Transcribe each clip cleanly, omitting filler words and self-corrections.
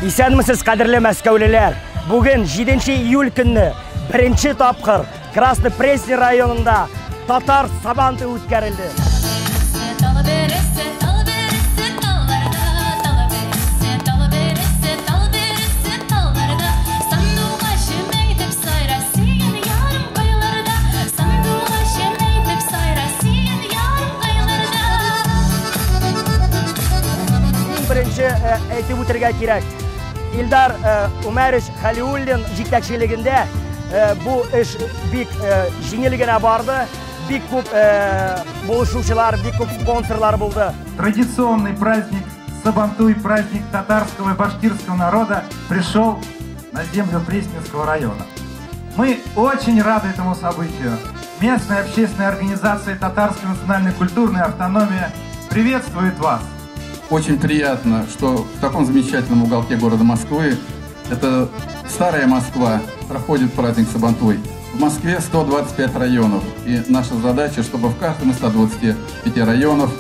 Исәнмесез, кадерле мәскәүлеләр! Бүген 7 июль көнне беренче тапкыр Красный Пресня районында татар сабанты үткәрелде. Беренче әйтеп үтергә кирәк. Илдар Умәрович Хәлиуллин җитәкчелегендә бу эш бик җиңел генә барды. Бик күп булышучылар, бик күп спонсорлар булды. Традиционный праздник Сабантуй, праздник татарского и башкирского народа, пришел на землю Пресненского района. Мы очень рады этому событию. Местная общественная организация Татарская национальная культурная автономия приветствует вас. Очень приятно, что в таком замечательном уголке города Москвы, это старая Москва, проходит праздник Сабантуй. В Москве 125 районов, и наша задача, чтобы в каждом из 125 районов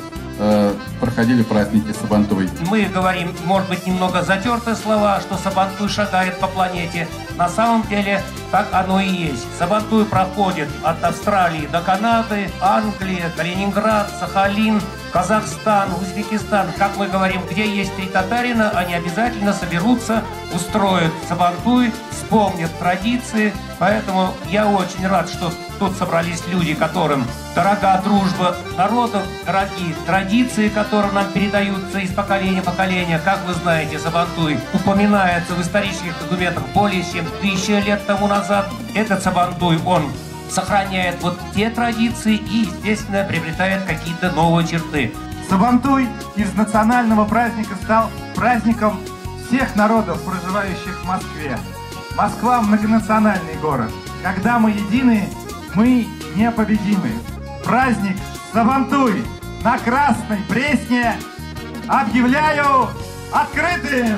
проходили праздники Сабантуй. Мы говорим, может быть, немного затертые слова, что Сабантуй шагает по планете. На самом деле так оно и есть. Сабантуй проходит от Австралии до Канады, Англии, Калининград, Сахалин, Казахстан, Узбекистан. Как мы говорим, где есть три татарина, они обязательно соберутся, устроят Сабантуй, вспомнят традиции. Поэтому я очень рад, что тут собрались люди, которым дорога дружба народов, дорогие традиции, которые нам передаются из поколения в поколение. Как вы знаете, Сабантуй упоминается в исторических документах более чем 1000 лет тому назад. Этот Сабантуй, он сохраняет вот те традиции и, естественно, приобретает какие-то новые черты. Сабантуй из национального праздника стал праздником всех народов, проживающих в Москве. Москва – многонациональный город. Когда мы едины, мы непобедимы. Праздник Сабантуй на Красной Пресне объявляю открытым!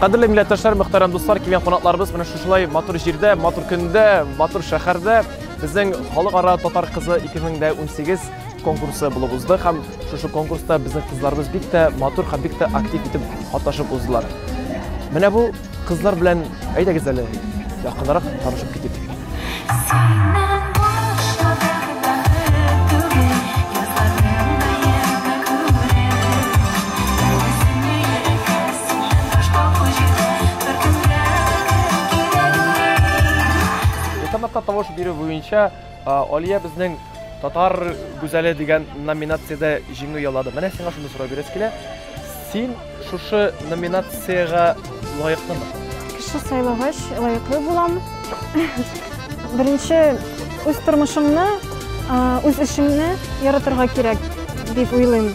Кадерле милләттәшләр, мөхтәрәм дуслар, килгән кунакларыбыз, менә шушылай матур җирдә, матур көндә, матур шәһәрдә безнең халыкара татар кызы 2018 конкурсы булып узды һәм шушы конкурста безнең кызларыбыз бик тә матур һәм бик тә актив итеп катнашып уздылар. Менә бу кызлар белән әйдәгез әле якынрак танышып китик. Тавыш бирү буенча Алия безнең татар гүзәле дигән номинациядә җиңү яулады. Менә сиңа шуны сорау бирәсе килә. Син шушы номинациягә лаеклымы? Кеше сайлагач лаеклы булам. Беренче үз тормышыңны, үз эшеңне яратырга кирәк дип уйлыйм.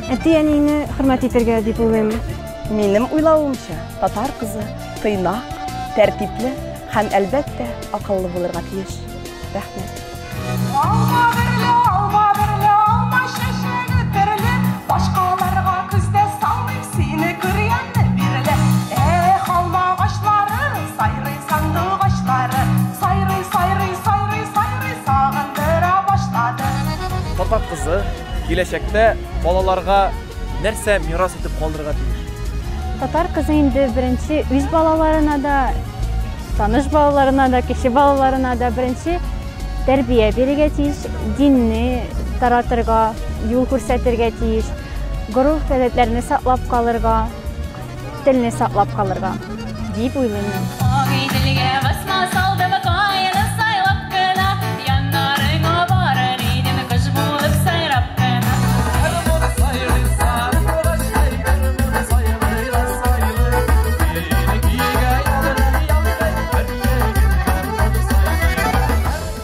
Әти-әнине хөрмәт итәргә дип уйлыйм. Минем уйлавымча, татар кызы тыйнак, тәртипле һәм әлбәттә акыллы булырга тиеш. Рәхмәт. Алма берле, алма берле, алма чәчәге төрле, башкаларга күз дә салмыйм, сине күргәнне бирле. Эх, алма агачлары, сайрый сандугачлары, сайрый, сайрый, сайрый, сайрый, сагындыра башлады. Татар кызы киләчәктә балаларга нәрсә мирас итеп калдырырга тиеш? Татар кызы инде беренче үз балаларына да, таныш балаларына да, кеше балаларына да беренче тәрбия бирергә тиеш, динне таратырга, юл күрсәтергә тиеш, гореф-гадәтләрне саклап калырга, телне саклап калырга дип уйлыйм мин.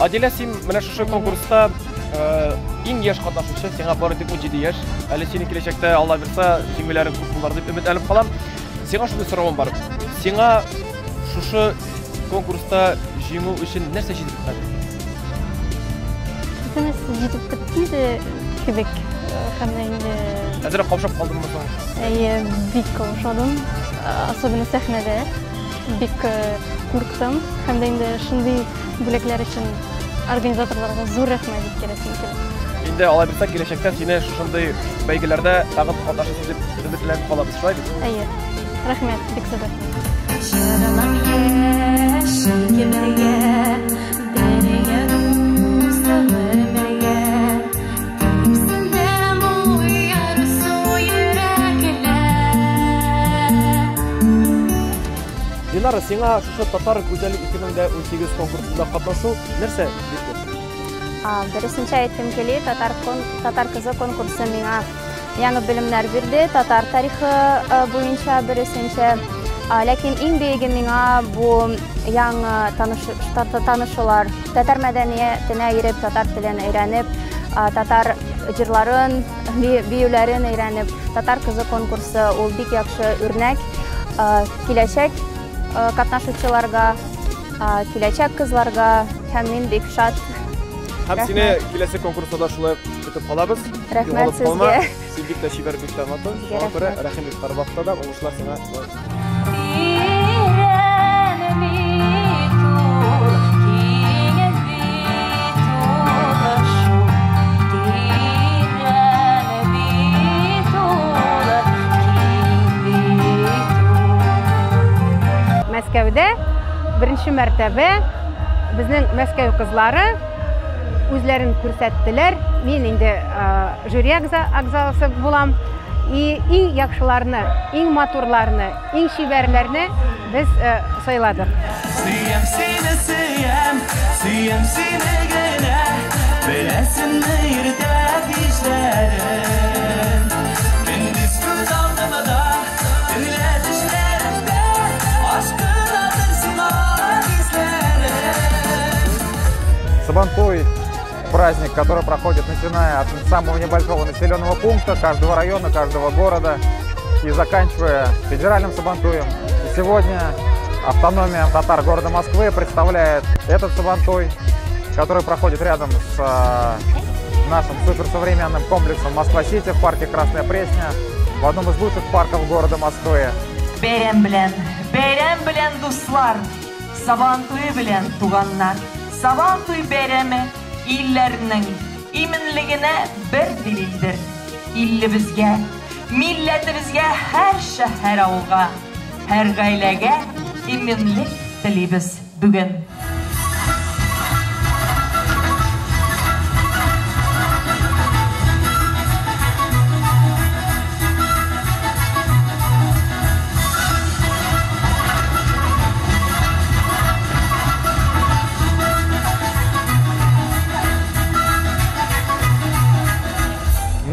Адилә, син менә шушы конкурста иң яшь катнашучы, сиңа бары тик 17 яшь. Әле синең киләчәктә, Алла бирсә, җиңүләрең күп булыр дип өметләнеп калам. Сиңа шундый соравым бар. Сиңа шушы конкурста җиңү өчен нәрсә җитеп хәзер? Бөтенесе җитеп бетте инде кебек. Һәм дә инде Әзрәк каушап калдыңмы соң? Әйе, бик каушадым. Особенно сәхнәдә. Бик курктым. Һәм дә инде шундый бүләкләр өчен организаторларга зур рәхмәт җиткерәсем килә. Инде алай булса, киләчәктә сине шушындый бәйгеләрдә тагын катнашасың дип өметләнеп калабыз, шулай бит? Әйе. Рәхмәт, бик зур рәхмәт. Җырлап яшик бергә, бергә дуслык бергә. Типсен дә бу ярсу йөрәкләр. Динара, сиңа шушы Татар гүзәле 2018 конкурсында катнашу нәрсә бирде? Беренче әйткем килә, татар кызы конкурсы миңа яңа белемнәр бирде, татар тарихы буенча беренче. Ләкин иң бөеге миңа бу яңа танышулар, татар мәдәниятенә йөреп, татар телен өйрәнеп, татар җырларын, биюләрен өйрәнеп, татар кызы конкурсы ул бик яхшы үрнәк. Киләчәк катнашучыларга, киләчәк кызларга һәм мин бик шат. Һәм сине киләсе конкурста да шулай көтеп калабыз. Рәхмәт Югалып калма. сезгә. Син бик тә чибәр, бик тә матур. Сезгә Шуңа күрә рәхмәт. рәхим ит, һәрвакытта да уңышлар сиңа. Тирән бит ул, киң бит ул шу. Тирән бит ул, киң бит ул. Мәскәүдә беренче мәртәбә безнең Мәскәү кызлары үзләрен күрсәттеләр. Мин инде жюри әгъзасы булам. И иң яхшыларны, иң матурларны, иң чибәрләрне без сайладык. Сөям сине, сөям, сөям сине генә, беләсеңме иртә кичләрен. Көндез күз алдымда, төнлә төшләремдә, ашкынадыр сиңа хисләрем. Сабантуй — праздник, который проходит, начиная от самого небольшого населенного пункта, каждого района, каждого города и заканчивая федеральным Сабантуем. И сегодня автономия татар города Москвы представляет этот Сабантуй, который проходит рядом с нашим суперсовременным комплексом Москва-Сити в парке Красная Пресня, в одном из лучших парков города Москвы. Бәйрәм белән, бәйрәм белән, дуслар, Сабантуй белән, туганнар. Сабантуй бәйрәме илләрнең иминлегенә бер дәлилдер. Иллебезгә, милләтебезгә, һәр шәһәр авылга, һәр гаиләгә иминлек телибез бүген.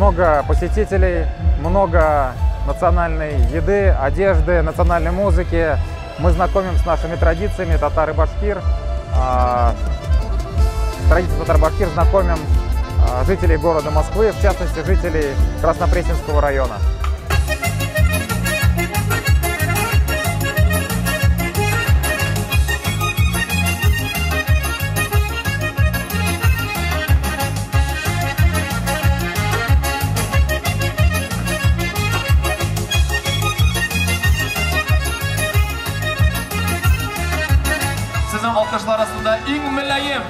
Много посетителей, много национальной еды, одежды, национальной музыки. Мы знакомим с нашими традициями татар и башкир. Традиции татар-башкир знакомим жителей города Москвы, в частности, жителей Краснопресненского района. Сезнең алкышлар астында иң мөлаем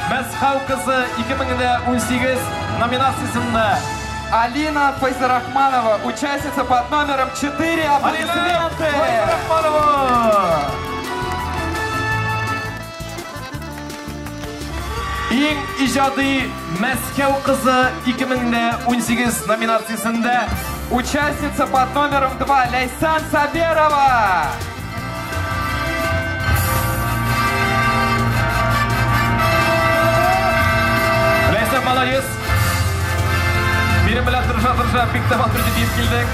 Мәскәү кызы 2018 номинациясендә Алина Файзрахманова, участница под номером 4. Аплодисменты! Файзрахманова! Иң иҗади Мәскәү кызы 2018 номинациясендә участница под номером 2 Ляйсан Саберова. Ляйсан, молодец. Минем белән тырыша-тырыша бик тә матур итеп диеп килдең.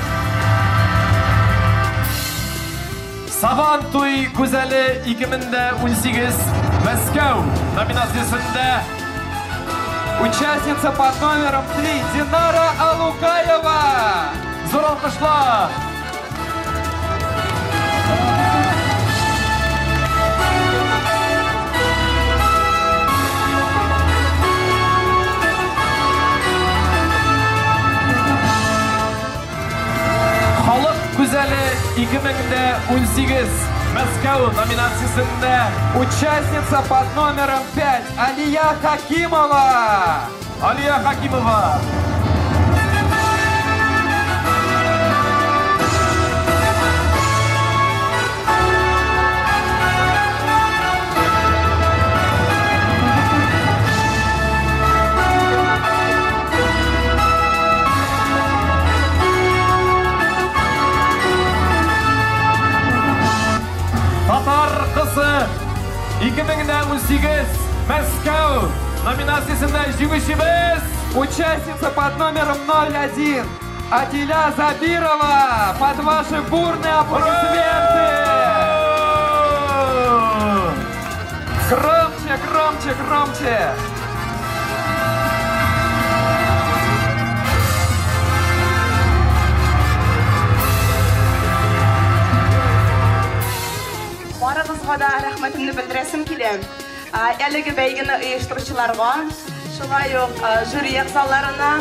Сабантуй гүзәле 2018 Мәскәү номинациясендә участница под номером 3 Динара Алукаева. Зур алкышлар. 2018 Мәскәү номинациясендә Участница под номером 5 Алия Хакимова. Алия Хакимова. Татар кызы 2018 Мәскәү номинациясендә җиңүчебез Участница под номером 01 Адиля Забирова. Под ваши бурные аплодисменты. Громче, громче, громче. Барыгызга да рәхмәтемне белдерәсем килә. Әлеге бәйгене оештыручыларга, шулай ук жюри әгъзаларына,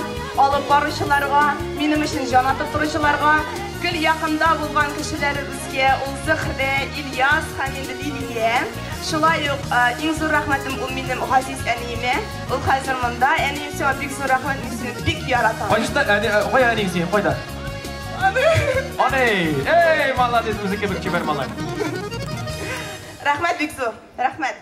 алып баручыларга, минем өчен җан атып торучыларга, гел якында булган кешеләребезгә, ул Зөһрә, Ильяс һәм инде Лилия. Шулай ук иң зур рәхмәтем ул минем газиз әниемә. Ул хәзер монда. Әнием, сиңа бик зур рәхмәт, мин сине бик яратам. Кайда, әни, кая әниең синең, кайда? Ани! Эй, молодец, үзе кебек чибәр малай. Рәхмәт бик зур. Рәхмәт.